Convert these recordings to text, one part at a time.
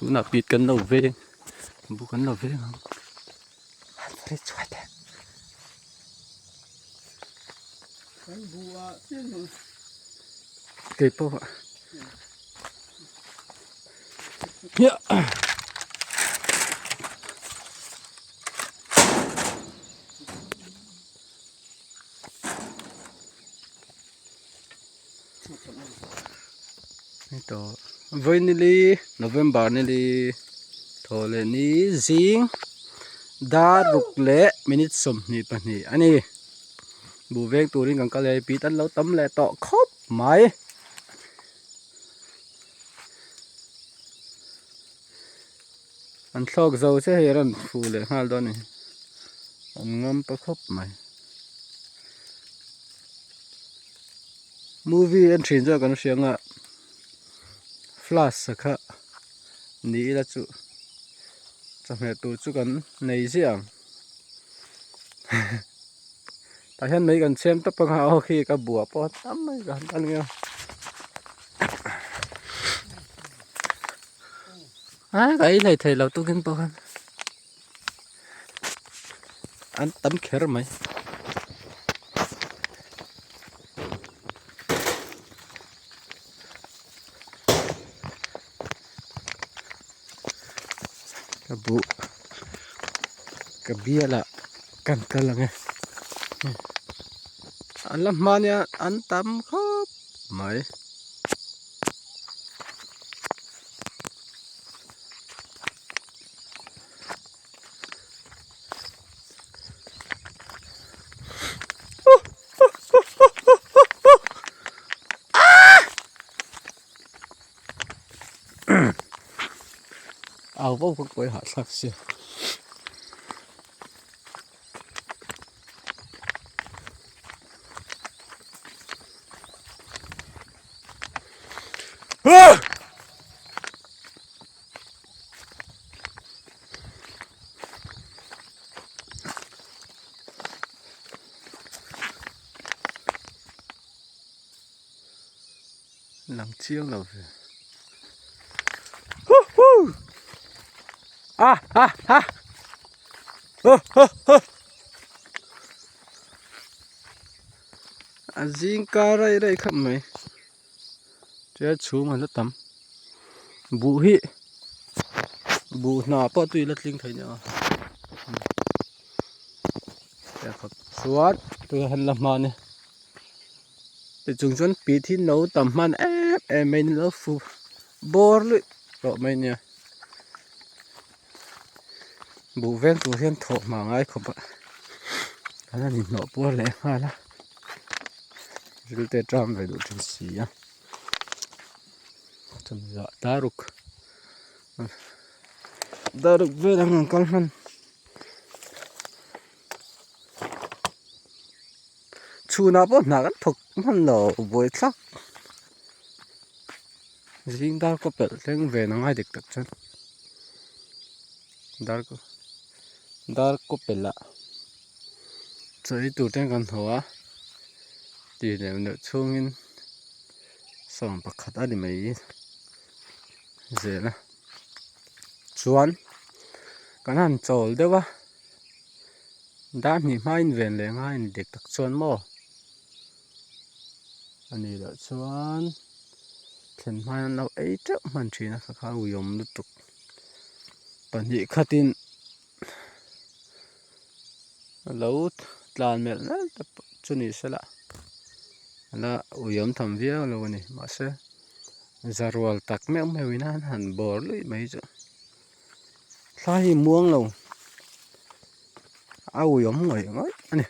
Tunah pit kan lo veng bu kan lo veng ang. Keipawh hia. Vawi November nili thaw leh ni zing dar ruk leh minute 22 a ni. Buh veng turin kan kal e pit an lo tam leh tawh khawp mai. An thlawk zo che hei a rawn fu leh nghal dawn a ni. An ngam ta khawp mai. Movie en thin chuan kan hria ang a flash a kha ni ila chu chawhmeh tur chu kan nei ziah ang tah hian mai kan chhem tawp ang a aw khi ka buah pawh a tam mai ka han tan ang a ka ei hlei thei lo tukin pawh khan an tam kher mai. Ka buh ka bial ah kan kal ang e an la hma nia an tam khawp mai. Au vau ka kawi hahthlak sia. Lang chiang lo ve. Ah ah ah. Ho ho ho. A zing kar rei rei khawp mai. Tia chhum a la tam. Buh hi buh hna pawh tui la tling thei nia. Tia khawp chuan tui a han la hma a ni. Tichung chuan pit hi no tam hman em em mai ni lo fu bawr luih tawh mai nia. Buh veng tur hian thawh hma ngai khawp a an han inhnawh puar leh nghal a ril te ṭam ve duh ṭhin si a chawmzah daruk daruk vel ang an kal hman chhunah pawh hna kan thawk hman lo buaithlak zing dar kaw pelh thleng ve na ngai dik tak chuan dar dar kaw pelh ah chaw ei tur ten kan haw a tih leh neuh chhungin 11 a ni mai zel a chuan kan han chawl deuh a dar hnih hmain ven leh ngai a ni dik tak chuan maw. A nih loh chuan thlen hmain an lo ei teuh hman thin a kha kha uiawm lutuk pahnih khatin a lo tlan melh melh te pawh chu ni se la a la uiawm tham viau lo a ni mahse zarual tak meuh meuh in an han bawr luih mai chu thlai hi muang lo a uiawm ngawih ngawih a ni.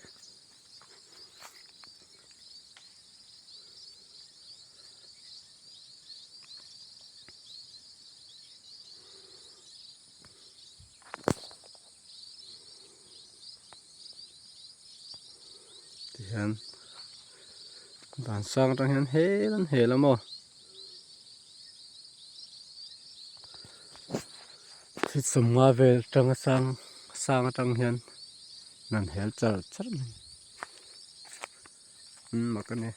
Tihian van sang atang hian hel an hel a maw thil sawmnga vel atanga sang sang atang hian. Nan hel char char mai umm mak a ni.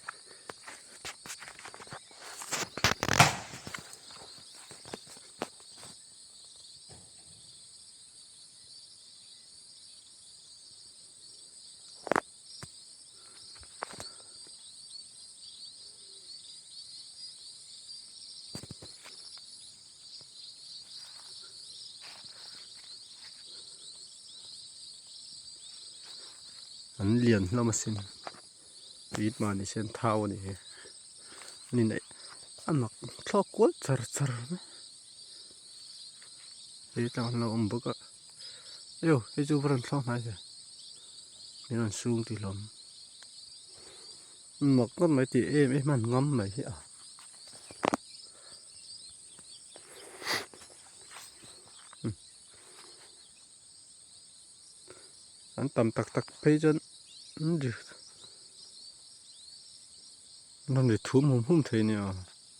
An lian hlawm asin it mah ni se an thau a nih hi an inneih a mak thlawk kual char char mai he tlang an lo awm bawk a eww hei chu va rawn thlawk hnai ve min rawn sung tih hlawm mak ngawt mai tih em em an ngam mai hi a. An tam tak tak phei chuan an ri an rawn ri thum hum hum thei nia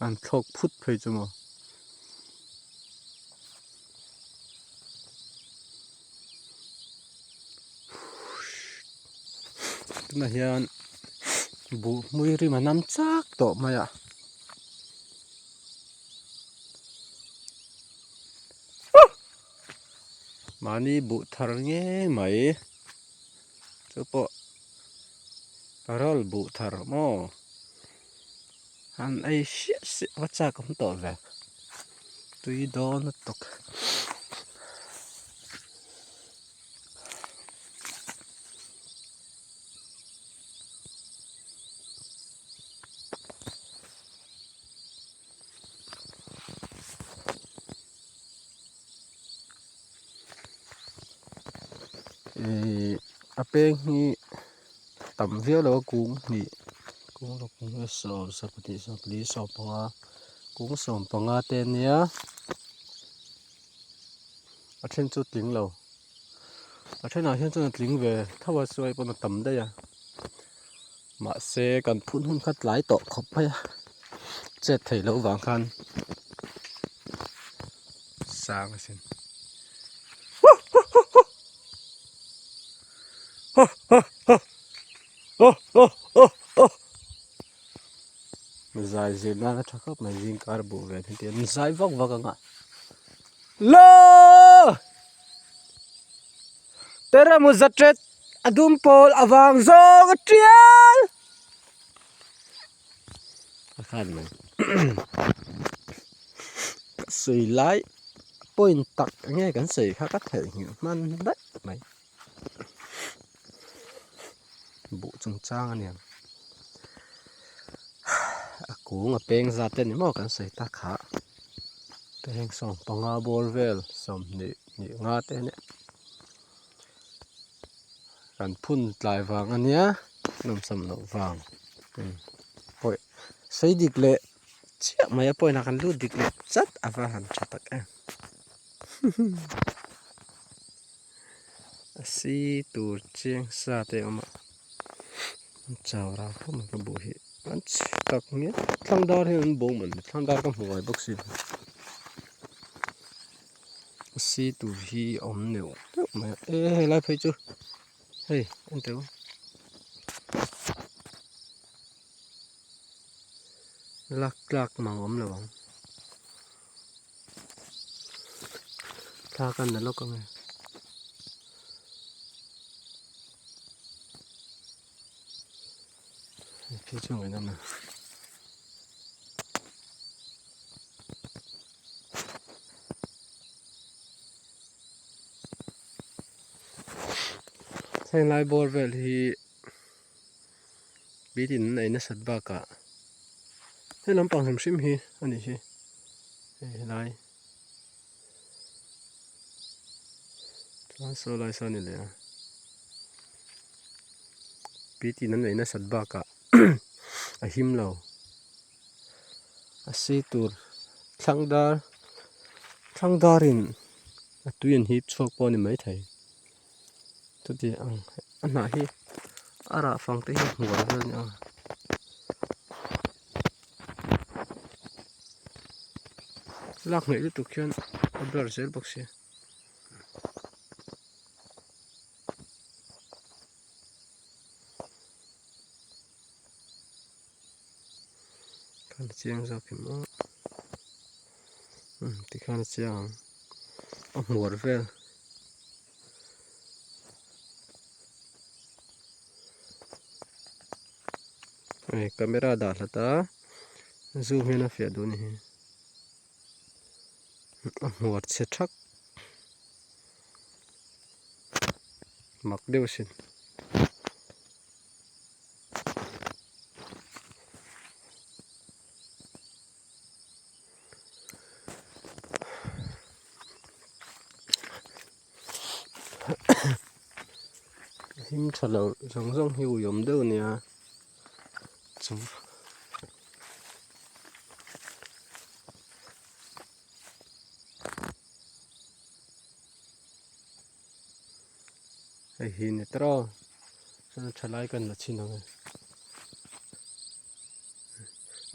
an thlawk phut phei chu maw. Tunah hian buh hmui rim a nam chak tawh mai a. Mahni buh thar ngei mai chu pawh parawl buh thar maw han ei siah siah va chak awm tawh ve tui dawn lutuk. Ihh a peng hi tam viau lo a kung hnih kung ruk hnih sawm sawmpahnih sawmpali sawmpanga kung sawmpanga te ania a then chu tling lo a thenah hian chuan a tling ve tho a chuai pawn a tam daih a mahse kan phun hun kha tlai tawh khawp mai a chet theih loh vang khan sang asin zai zir nan a tha khawp mai zing kar buh ve hi te an zai vak vak ang a la teramu zatret a dum pawl avang zawng a tial a khan mai ka sawi lai point tak enge kan sawi kha ka theihnghilh hman daih mai buh chung chang a niang a kung a peng zat te ni maw kan sawi tak kha peng 15 bawr vel 20 hnih nga te ania kan phun tlai vang a nia nawmsam loh vang pawih sei dik leh chiah mai a pawhin a kan lut dik leh chat a va han tha tak em a si tur chiang sa te a awm a an chau rang khawp mai ka buh hi an chhe tak ngial thlang dar hian an bo man thlang dar ka hmu ngai bawk si lo a si tur hi a awm neuh neuh mai a e helai phei chu hei en teh u. Lak tlak mang awm lo ang thla ka na lawk ang e. Hei phei chu ngaihnawm a. Heng lai bawr vel hi Bitin an ei nasat bakah he lampang hrim hrim hi a nih hi hei helai chuan saw lai saw a ni leh a bitin an ei nasat bakah a him lo a sei tur thlang dar thlang darin a tui an hip chhuak pawh a ni maithei. Chuti ang a hnah hi a rah fang te hi hmuh ang vel a ni a. Lak hnaih lutuk hian a blur zel bawk sia. Khan a chiang zawk em aw umm tikhan a chiang ang a hmuar vel. Hei camera dah hlat a zoom hian a fiah duh a ni hi a hmuar chhe thak mak deuh a sin. Him tha lo zawng zawng hi ui awm deuh a nia chu hei hi ni tawh chuan a tha lai kan la chhin ang e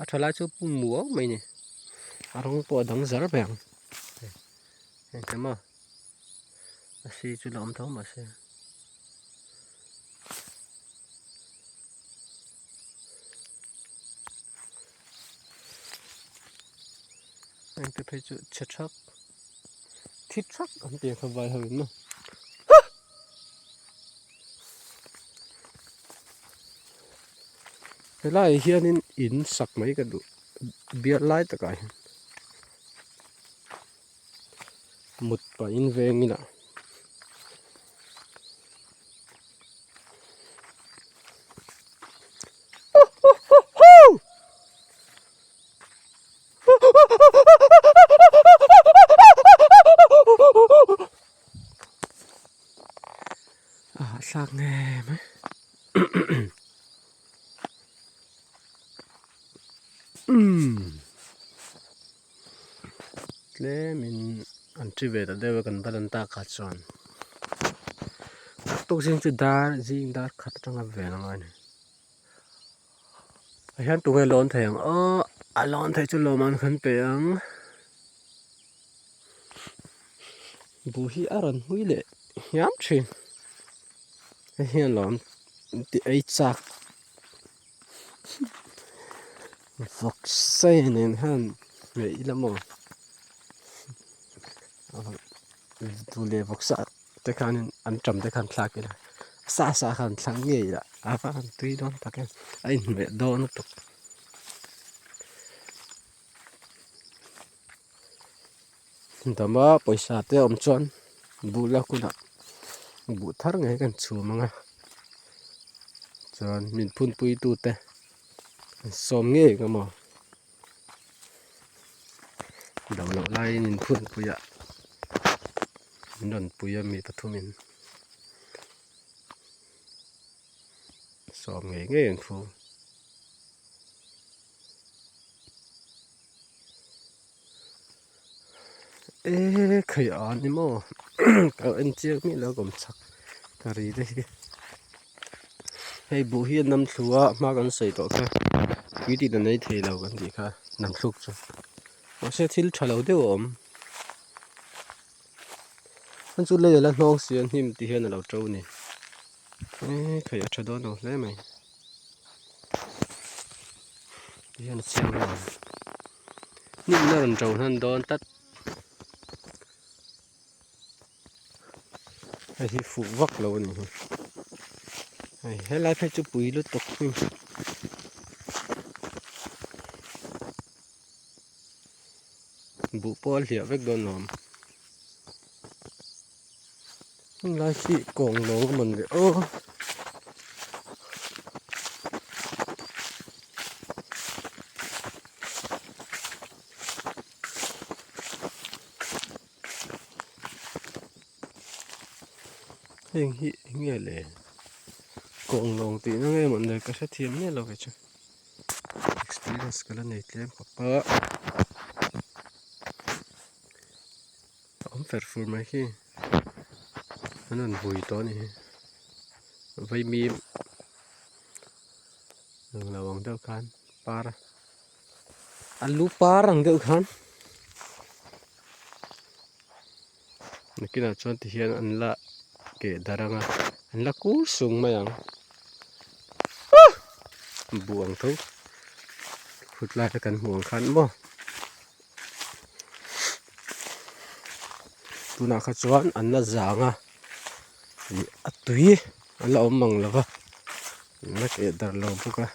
a tha lai chu pum muau mai a ni a rawng pawh a dang zar mai ang hei te maw. A si chu la awm tho mahse engte phei chu chhe thak thi thak an tih ang kha vai ho in maw helaiah hianin in sak mai ka duh bial lai takah hian. Mut pahin vengin ah a hahthlak nge mai. Tlemin an thi ve ta deuh a kan ban an tak ah chuan tukzing chu dar zing dar khat atanga ven a ngai a ni ah hian tunge lawn thei ang aw a lawn theih chu lawmman kan pe ang buh hi a rawn hmui leh hiam thin hei hian lawm tih ei chak. Vawk sei nen hian hmeh ila maw duh leh vawk sa te khanin an tam te khan thlak ila sa sa khan thlang ngei ila a va han tui dawn tak em a inhmeh dawn lutuk. Dama pawisa te a awm chuan buh lak hunah buh thar ngei kan chhum ang a chuan min phunpui tute an sawm ngei ang maw do loh laiin in phunpui a min rawn pui a mi pathumin sawm ngei ngei an phu. Eee khaih a ni maw ka en chiang miah lo ka awm chak ka ri te hi hei buh hi a nam thlu a hma kan sawi tawh kha tui tih dan ei thei lo kan tih kha nam thluk chu mahse thil tha lo deuh a awm an chu lei a la hnawng si a hnim ti hian a lo to a ni eee khaih a tha dawn lo hle mai. Ti hian a chiang lo ang hnim na rawn to hnan dawn tlat hei hi fuh vak lo a ni hi hei helai phei chu pui lutuk hnim buh pawh a hliah vek dawn lo ang Heng lai hi kawng lawng a man leh aw. Heng hi eng nge le kawng lawng tihna nge maw ni ka hrethiam miah lo ve chu experience ka la nei tlem khawp a. A awm fer fur mai khi an rawn vui tawh a ni hi vaimim englo ang deuh khan par alu par ang deuh khan nakinah chuan tihian an la keh darh ang a an la kur sung mai ang buh ang tho khut lai te kan hmuh ang khan maw. Tunah kha chuan an la zang a ih a tui a la awm mang lo va an la keh darh lo bawk a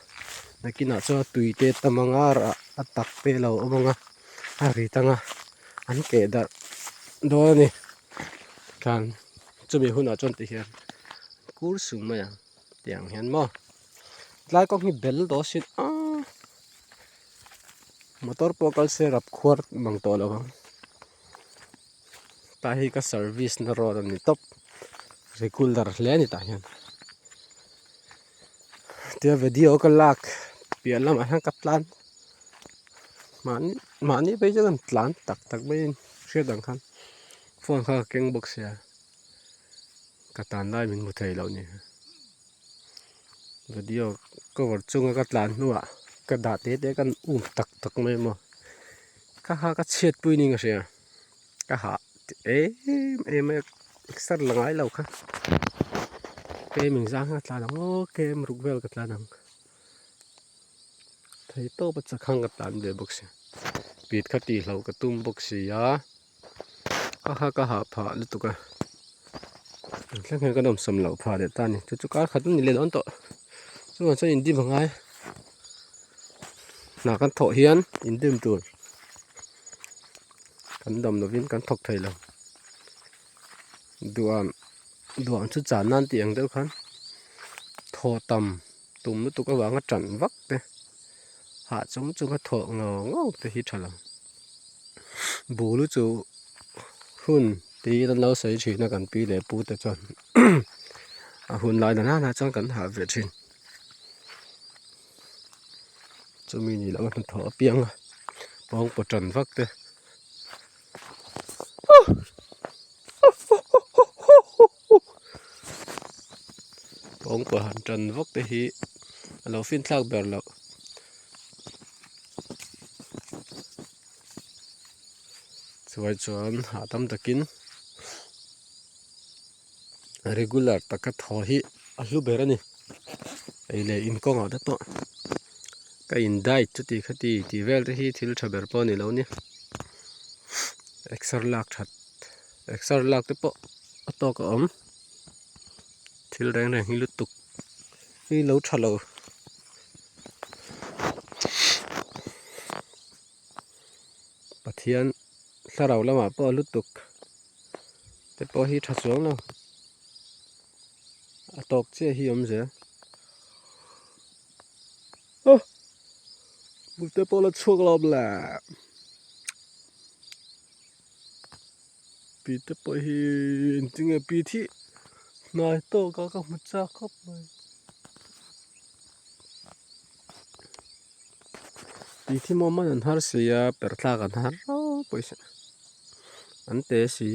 nakinah chuan a tui te tam ang a rah a tak te a lo awm ang a a rit ang a an keh darh dawn a ni tikhan chumi hunah chuan tihian kur sung mai ang tiang hian maw tlai kawng hi bel daw sin aaa. Motor pawh kal se rap khuar mang tawh lo ang tah hi ka service na road a ni tawp regular hle a ni tah hian. Hetia video ka lak piah lamah hian ka tlan mahni mahni phei chuan an tlan tak tak maiin hriat ang khan phone kha ka keng bawk sia ka tan lai min hmu thei loh ni video cover chunga ka tlan hnuah ka dah te te kan um tak tak mai maw ka ha ka chhiat pui niin ka hria ka hah em em mai a exer la ngai lo kha kem engzah nge ka tlan ang aw kem ruk vel ka tlan ang thei tawp a chak ang ka tlan ve bawk si pit kha tih hlauh ka tum bawk si a ka ha ka hah phah lutuk a thleng hian ka nawmsam loh phah leh ta a ni chu chu kar khat a ni leh dawn tawh chuvang chuan indim a ngai hna kan thawh hian indim tur. Kan dam lovin kan thawk thei lo duan duan chu chan nan tih ang deuh khan thaw tam tum lutuk avanga tan vak te hah chung chunga thawh ngau ngau te hi tha lo bul chu hun tiin an lo sawi thin a kan pi leh pu te chuan a hun lai dan dan ah chuan kan hah ve thin chumi ni loh a hnathawh apiang a pawng paw tan vak te pawng paw han tan vak te hi a lo fin thlak ber loh chuai chuan hahdam takin regular taka thaw hi a hlu ber a ni ei leh in kawngah te pawh ka in diet chuti khati tih vel te hi thil tha ber pawh a ni lo a ni exer lak that exer lak te pawh a tawk a awm thil reng reng hi lutuk hi lo tha lo. Pathian thlarau lamah pawh a lutuk te pawh hi tha chuang lo a tawk chiah hi awm zel aw bul te pawh la chhuak lo awm le pi te pawh hi engtinge pi thi hnai tawk a ka hmu chak khawp mai. Tih khi maw man an har si a perh thlak an har rau pawisa an te si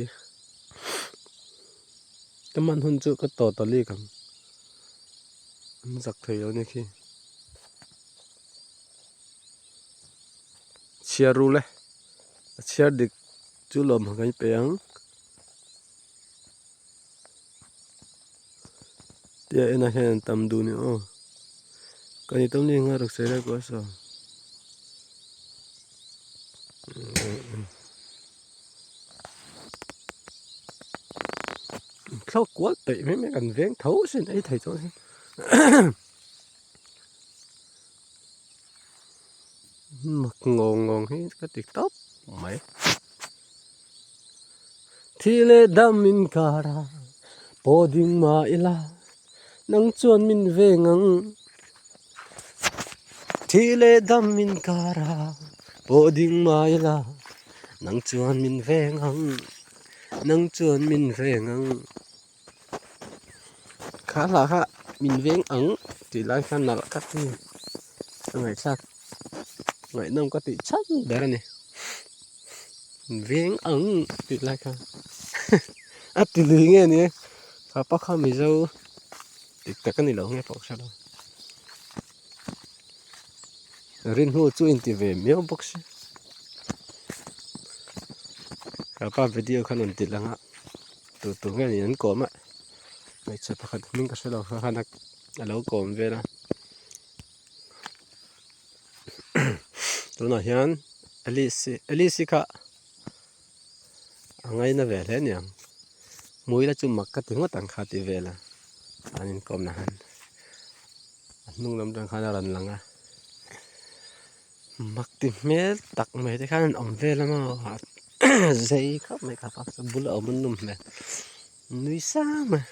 ka man hun chu ka tawt a lik ang an zak thei lo nia khi chhiar ru le a chhiar dik chu lawm ang kan pe ang tia enah hian an tam duh a ni aw ka ni tam ni nga rak sawi lai pawh a saw thlawk kual peih mai mai kan veng tho sin ei thei tawh sin mak ngawng ngawng hi ka ti tawp mai. Thi leh dam in kar a pawh ding mah ila nang chuan min veng ang Thi leh dam in kar a pawh ding mah ila nang chuan min veng ang nang chuan min veng ang Kha hla kha min veng ang tih lai khan nalh ka ti a ngaihthlak ngaihnawm ka tih chhan ber a ni. Veng ang tih lai kha a ti lui nge ni kha pa kha mizo dik tak a ni lo nge pawh ka hre lo rin hnu chu inti ve miau bawk si kha pa video khan rawn ti lang a tu tu nge ni an kawm a hmeichhe pakhat hming ka hre lo kha khan a lo kawm vel a. Tunah hian Alice Alice kha a ngaina ve hle aniang hmuila chu mak ka ti ngawt ang kha ti vel a an inkawmna han a hnung lam atang khan a rawn lang a mak ti hmel tak mai te khan an awm vel a maw zei khawp mai kha pa chu bula awm an nawm hmel nui sang mai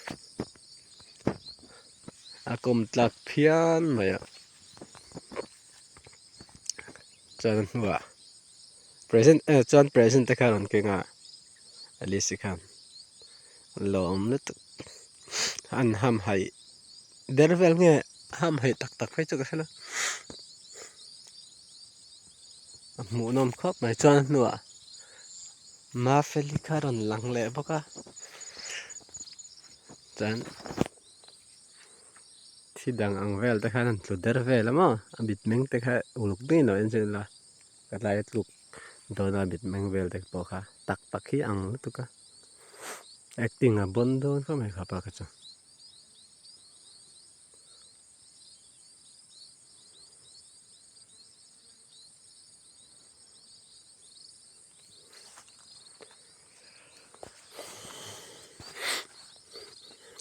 a kawm tlak phian mai a. Chuan a hnuah present eh chuan present te kha a rawn keng a Alice khan lawm lutuk an hamhaih der vel nge. Hamhaih tak tak phei chu ka hre lo. A hmuhnawm khawp mai chuan a hnuah Mafeli kha a rawn lang leh bawk a chuan thi dang ang vel te khan an tlu der vel a maw a mitmeng te kha uluk deuhin lo en zui ila ka tlai a tluk dawn a mitmeng vel te pawh kha tak tak hi a ang lutuk a acting a bawn dawn khawp mai khapa kha chu.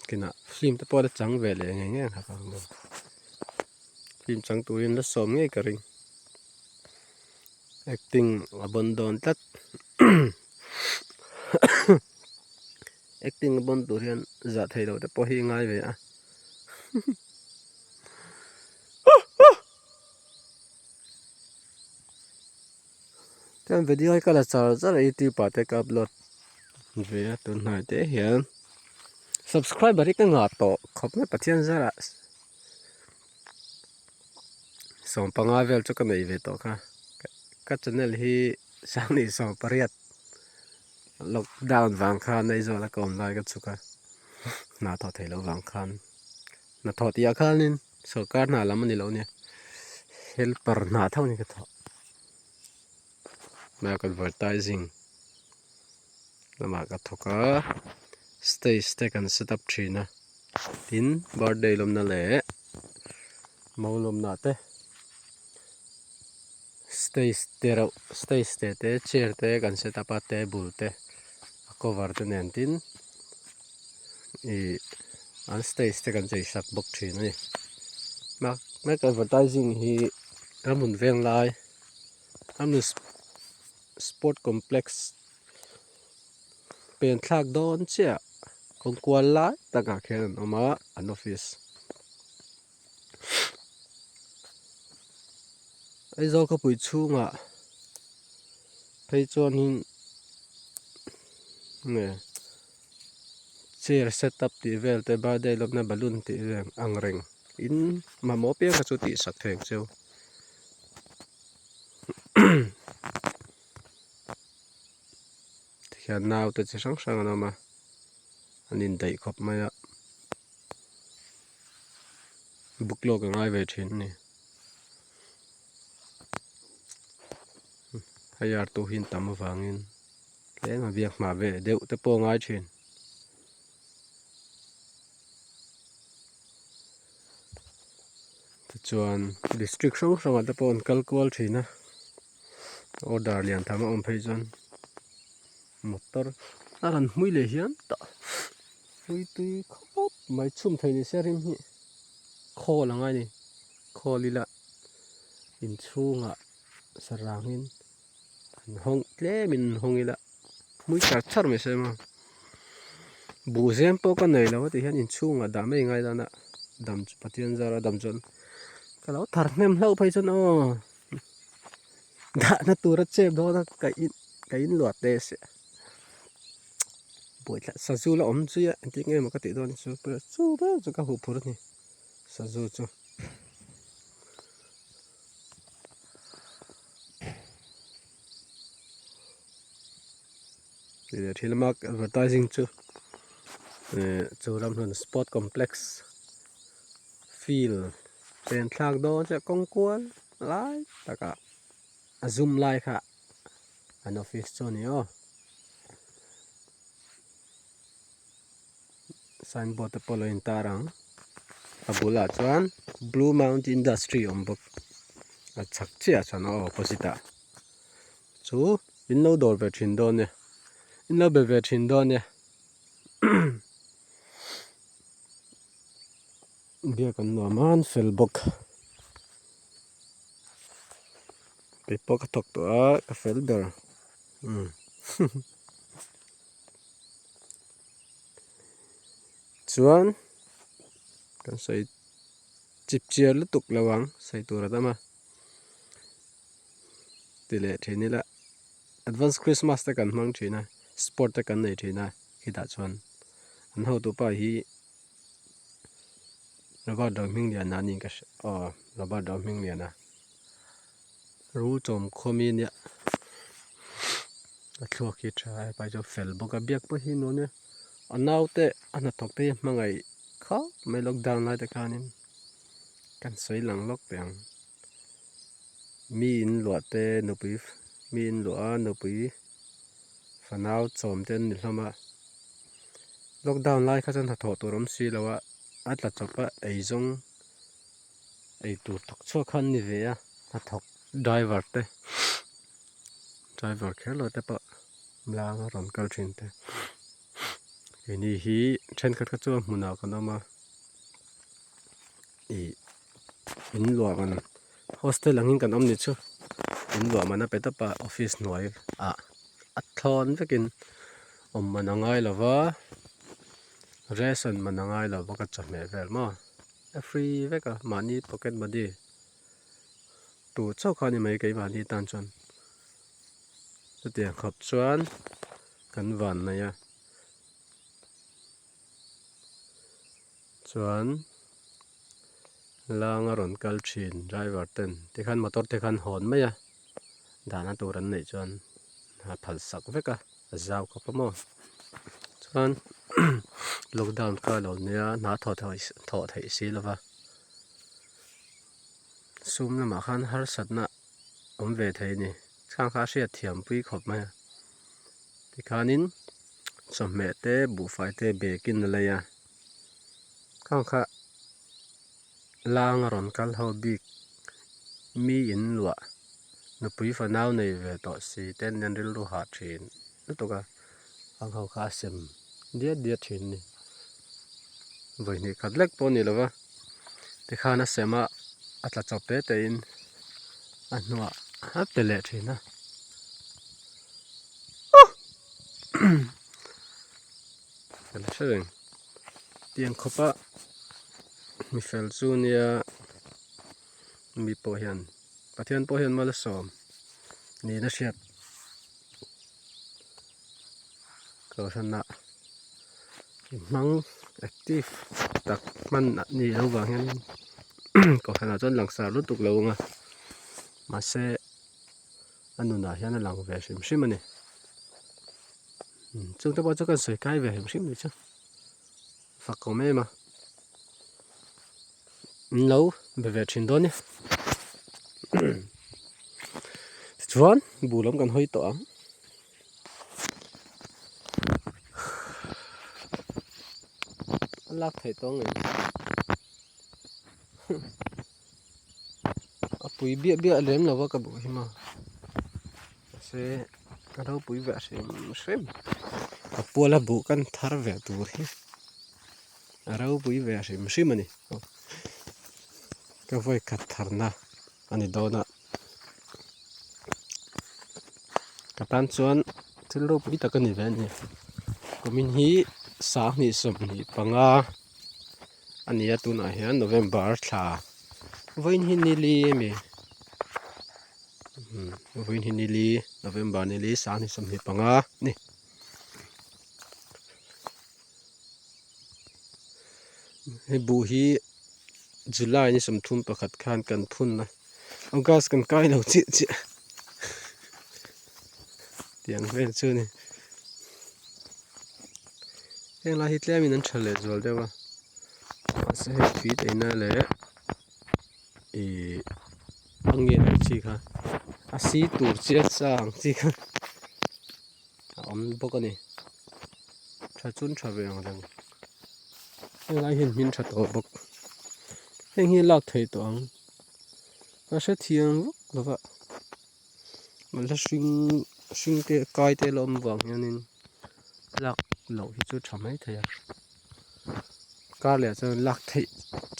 Kinah film te pawh a la chang ve leh ngei ngei ang kha film chang turin la sawm ngei ka ring acting a bawn dawn tlat acting a bawn tur hian zah theih loh te pawh hi a ngai ve a. Chuan video hi ka la char char a youtube ah te ka upload ve a tun hnai te hian subscriber hi ka ngah tawh khawp mai Pathian zarah sawmpanga vel chu ka nei ve tawh kha ka channel hi sanghnih sawmpariat lockdown vang khan Aizawl a ka awm lai ka chhuk a hna thawh theih loh vang khan hna thawh tih ah khanin sorkar hna lam a ni lo nia helper hna tho a ni ka thawh mark advertising lamah ka thawk a stage te kan set up thin a tin birthday lawmna leh mo lawmna te. Stage te reuh stage te te chair te kan set up a table te a cover te nen tin ih an stage te kan chei sak bawk thin a ni mak advertising hi ramhun veng lai ramhun sport complex pen thlak dawn chiah kawng kual lai takah khian an awm a an office. Aizawl khawpui chhungah phei chuanin nge chair set up tih vel te birthday lawmna balloon tih vel ang reng in mamawh apiang kha chu tih sak thei ang cheu tikhian naute chi hrang hrang an awm a an indaih khawp mai a. Book lawk a ngai ve thin a ni hei ar tu hi an tam avangin tlem a biak hma ve deuh te pawh a ngai thin tichuan district hrang hrangah te pawh an kal kual thin a order lian tham a awm phei chuan motor a rawn hmui leh hian tah. Tui tui khawp mai chhum thei ni se rim hi khawl ang a ni khawl ila inchhungah sarangin an hawng tlem in an hawng ila hmui char char mai se maw buh zem pawh ka nei lo a ti hian inchhungah dah mai ngai dan a dam chu Pathian zara dam chuan ka lo thar hnem hlauh phei chuan aw dahna tura chep dawn a ka in ka in luah teh se. Buaithla sazu la awm zui a engtin nge maw ka tih dawn chu chu ber chu ka huh phur a ni sazu chu. Tih leh thil mak advertising chu eh chu ram hmun sport complex field pen thlak dawn chiah kawng kual lai takah a zum lai kha. An office chu a ni aw signboard te pawh a lo intar ang a bulah chuan blue mount industry a awm bawk a chhak chiah ah chuan a opposite ah chu in lo dawr ve thin dawn nia in lo be ve thin dawn nia biak an nuam a an fel bawk. Kei pawh ka thawk tawh a ka fel ber umm chuan kan sawi chip chiar lutuk lo ang sawi tur a tam a ti leh thin ila advance christmas te kan hmang thin a sport te kan nei thin a khitah chuan an hotupa hi. Robert Rohmingliana a niin ka hria aw Robert Rohmingliana rul chawm khawm hi nia a thluak hi tha a hepa hi chu fel bawk a biak pawh hi nuam e a naute a hnathawk te hi a hmangaih khawp mai lockdown lai te khanin kan sawi lang lawk teh ang mi in luah te nupui mi in luah a nupui fanau chawm te an ni hlawm a lockdown lai kha chuan hnathawh tur awm si lo a a tla chawp a eizawng eitur thawk chhuak kha an ni ve a hnathawk driver te driver kher lo te pawh langa rawn kal thin te keini hi thenkhat kha chu a hmunah kan awm a ih in luah man hostel angin kan awm ni chu in luah man a pe tawp a office hnuai ah a thlawn vekin awm man a ngai lo va ration man a ngai lo bawk a chawhmeh vel maw a free vek a mahni pocket money tur chauh kha a ni mai keimahni tan chuan chutiang khawp chuan kan van nei a. Chuan langa rawn kal thin driver ten tikhan motor te khan hawn mai a dahna tur an neih chuan a phal sak vek a a zau khawp a maw chuan lockdown kha a lo nia hna thawh thawh theih si lova sum lamah khan harsatna awm ve thei a ni chhang kha a hriat thiam pui khawp mai a tikhanin chawhmeh te buhfai te bag in a lei a khang kha langa rawn kal ho bik mi in luah nupui fanau nei ve tawh si te an nen rilru hah thin lutuk a khang ho kha a sem diat diat thin a ni vawi hnih khat lek pawh a ni lo va tikhan a sem a a tla chawp te te in a hnuah a pe leh thin a. Ka la hre reng tiang khawpa mi fel chu nia mi pawh hian Pathian pawh hian mal a sawm niin a hriat kohhranah hmang active tak hman a nih loh vang hian kohhranah chuan langsar lutuk lo ang a mahse a nunah hian a lang ve hrim hrim a ni chung te pawh chu kan sawi kai ve hrim hrim ni chu fak awm em a an lo be ve thin dawn a ni tichuan buh lam kan hawi tawh ang. A lak theih tawh ang em a pui biah biah lem lo a ka duh hi maw mahse ka lo pui ve hrim hrim ka puala buh kan thar ve tur hi a ropui ve hrim hrim a ni ka vawi khat tharna a ni dawn a ka tan chuan thil ropui tak a ni ve a ni kumin hi sanghnih 25 a ni a tunah hian November thla vawiin hi nili a mi vawiin hi nili November nili 2025 a ni. Hei buh hi July ni 31 khan kan phun a August kan kai lo chiah chiah tiang vel chu a ni heng lai hi tlem in an tha leh zual deuh a mahse hei tui teina leh ihh a ngen ang chi kha a si tur chiah sa ang chi kha a awm bawk a ni tha chun tha ve ang reng heng lai hian hmin tha tawh bawk heng hi lak theih tawh ang a hrethiam vak lo va la hring hring te kai te la awm vang hianin lak loh hi chu tha mai thei a kar leh chuan lak theih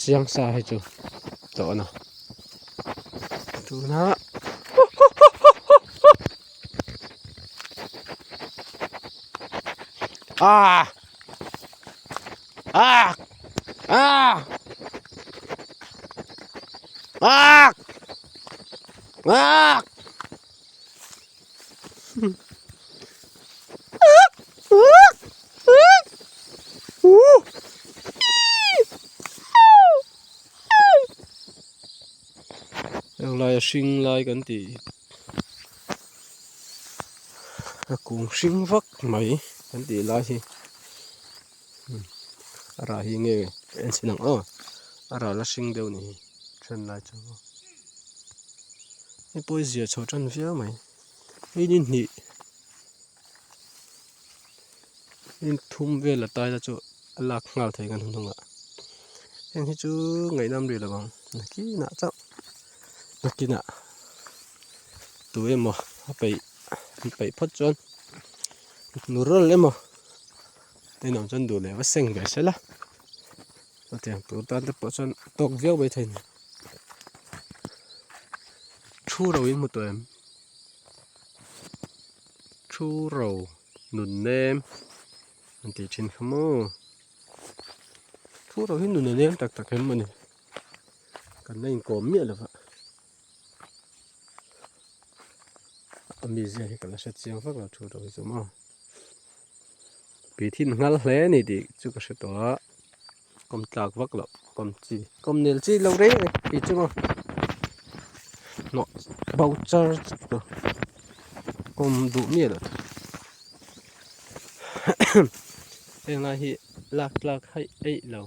chiang sa hi chu tawh a ni tuna ah ah ah ah ah hring lai kan tih a kung hring vak mai kan tih lai hi a rah hi nge ka en chhin ang aw a rah la hring deuh ni hi then lai chu hei pawh hi zia chho tan viau mai hei ni hnih in thum vel a tai la chu a lak nghal thei kan hnungah heng hi chu ngaihnam rih lo ang nakinah chauh nakinah tu emaw a peih an peih phawt chuan nu rawl emaw tenawm chuan duh leh va seng ve sela chutiang tur tan te pawh chuan tawk viau mai thei a ni thu ro in hmu tawh em. Thu ro nun nem an tih thin kha maw thu ro hi nun a nem tak tak em a ni kan la inkawm miah lo va a mizia hi ka la hre chiang vak lo thu ro hi chu maw pi thin nghal hle a ni tih chu ka hre tawh a kawm tlak vak loh kawm chi kawm nel chi lo reng reng tih chu maw hnawh bo char tur kawm duh miah loh heng lai hi lak tlak haih eih lo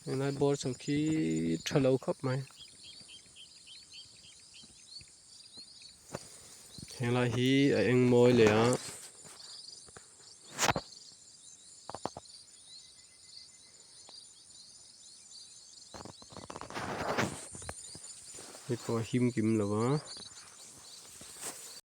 heng lai bawr chho khi tha lo khawp mai. Helai hi a eng mawi leh a. Hei pawh a him kim lo a.